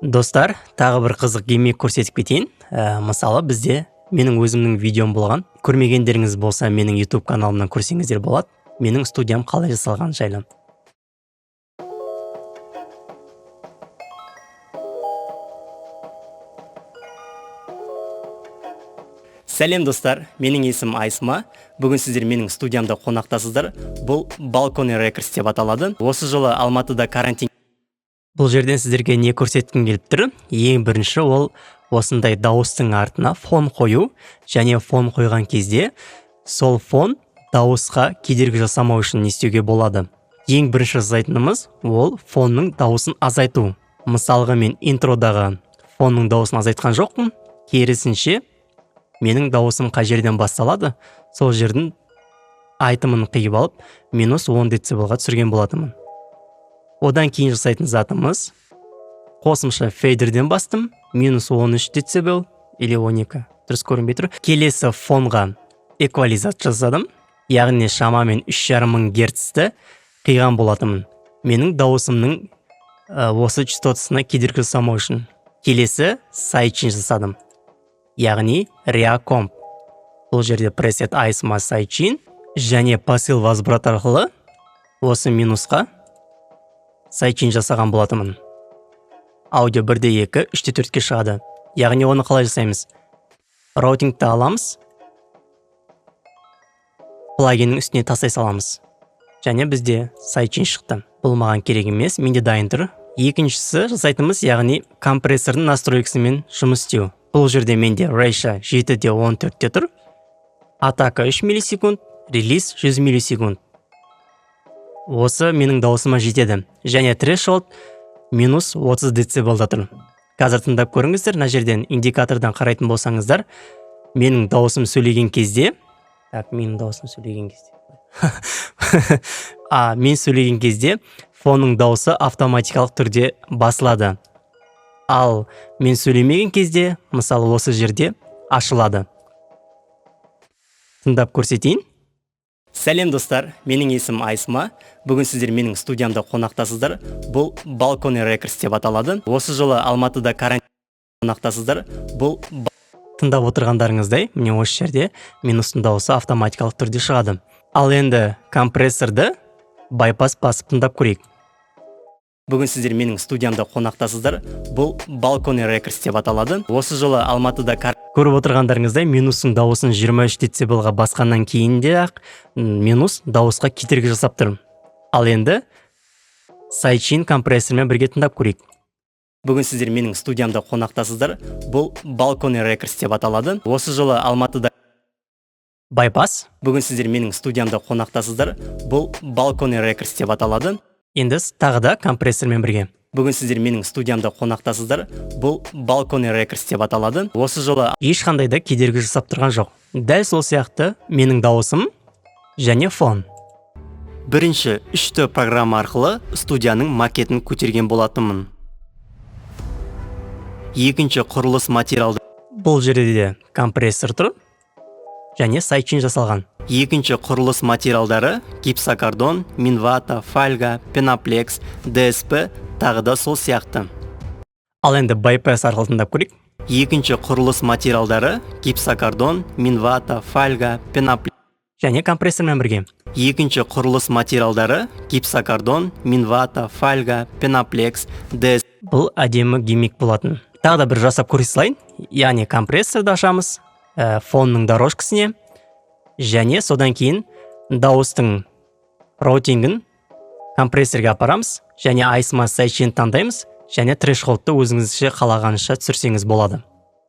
Достар, тағы бір қызық гиммик көрсетіп кетейін. Мысалы, бізде менің өзімнің видеом болған. Көрмегендеріңіз болса, менің YouTube каналымнан көрсеңіздер болады. Менің студиям қалай жасалғаны жайлы. Сәлем, достар, менің есімім Айсма. Бүгін сіздер менің студиямда қонақтасыздар. Бұл Balcony Records деп аталады. Осы жылы Алматыда карантин. Бұл жерден сіздерге не көрсеткім келіп тұр? Ең бірінші, ол осындай дауыстың артына фон қою және фон қойған кезде сол фон дауысқа кедергі жасамау үшін не істеуге болады? Ең бірінші жасайтынымыз ол фонның дауысын азайту. Мысалға, мен интродағы фонның дауысын азайтқан жоқпын. Керісінше, менің дауысым қай жерден басталады, сол жердің айтымын қиып алып, минус 10 децибелға түсірген болатынмын. Одан кейін жасайтын затымыз, қосымша фейдерден бастым, минус 13 децибел или 12, дұрыс көрінбей тұр. Келесі фонға эквализация жасадым, яғни шамамен 3500 герцті қиған болатынмын, менің дауысымның осы частотасына кедергі жасамау үшін. Келесі сайдчейн жасадым, яғни ReaComp. Бұл жерде пресет Айсма сайдчейн және посыл возврат арқылы осы минусқа сайдчейн жасаған болатынмын. Аудио 1-де 2, 3-те 4-ке шығады. Яғни оны қалай жасаймыз? Роутингті аламыз, плагиннің үстіне тастай саламыз және бізде сайдчейн шықты. Бұл маған керек емес, менде дайын тұр. Екіншісі жасайтынымыз, яғни компрессордың настройкасымен жұмыс істеу. Бұл жерде менде ratio 7-де 14-те тұр, атака 3 миллисекунд, релиз 100 миллисекунд. Осы менің дауысыма жетеді. Және threshold минус 30 децибелда тұр. Қазір тыңдап көріңіздер. Мына жерден индикатордан қарайтын болсаңыздар, менің дауысым сөйлеген кезде, так, менің дауысым сөйлеген кезде, а мен сөйлеген кезде фонның дауысы автоматикалық түрде басылады, ал мен сөйлемеген кезде, мысалы, осы жерде ашылады. Тыңдап көрсетейін. Сәлем, достар, менің есімім Айсма. Бүгін сіздер менің студиямда қонақтасыздар. Бұл Balcony Records деп аталады. Осы жылы Алматыда карантин қонақтасыздар. Бұл тыңдап отырғандарыңыздай, міне, осы жерде минустың дауысы автоматикалық түрде шығады. Ал енді компрессорды байпас басып тыңдап көрейік. Бүгін сіздер менің студиямда қонақтасыздар. Бұл Balcony Records деп аталады. Осы жылы Алматыда көріп отырғандарыңыздай, минустың дауысын 23 децибелға басқаннан кейін де ақ минус дауысқа кедергі жасап тұр. Ал енді сайдчейн компрессормен бірге тыңдап көрейік. Бүгін сіздер менің студиямда қонақтасыздар. Бұл Balcony Records деп аталады. Осы жылы Алматыда байпас. Бүгін сіздер менің студиямда қонақтасыздар. Бұл Balcony Records деп аталады. Енді тағы да компрессормен бірге. Бүгін сіздер менің студиямда қонақтасыздар. Бұл Balcony Records деп аталады. Осы жылы ешқандай да кедергі жасап тұрған жоқ. Дәл сол сияқты менің дауысым және фон. Бірінші 3D программа арқылы студияның макетін көтерген болатынмын. Екінші құрылыс материалды. Бұл жерде де компрессор тұр және сайдчейн жасалған. Екінші құрылыс материалдары: гипсокартон, минвата, фольга, пеноплекс, ДСП, тағы да сол сияқты. Ал енді байпас арқылы тыңдап көрейік. Екінші құрылыс материалдары: гипсокартон, минвата, фольга, пеноплекс және компрессормен бірге. Екінші құрылыс материалдары: гипсокартон, минвата, фольга, пеноплекс, ДС. Бұл әдемі гиммик болатын. Тағы да бір жасап көре салайын. Яғни компрессорды ашамыз, фонның дорожкасіне және содан кейін дауыстың роутингін компрессорге апарамыз және Айсма сайдчейн таңдаймыз және трешхолдты өзіңізше қалағанша түсірсеңіз болады.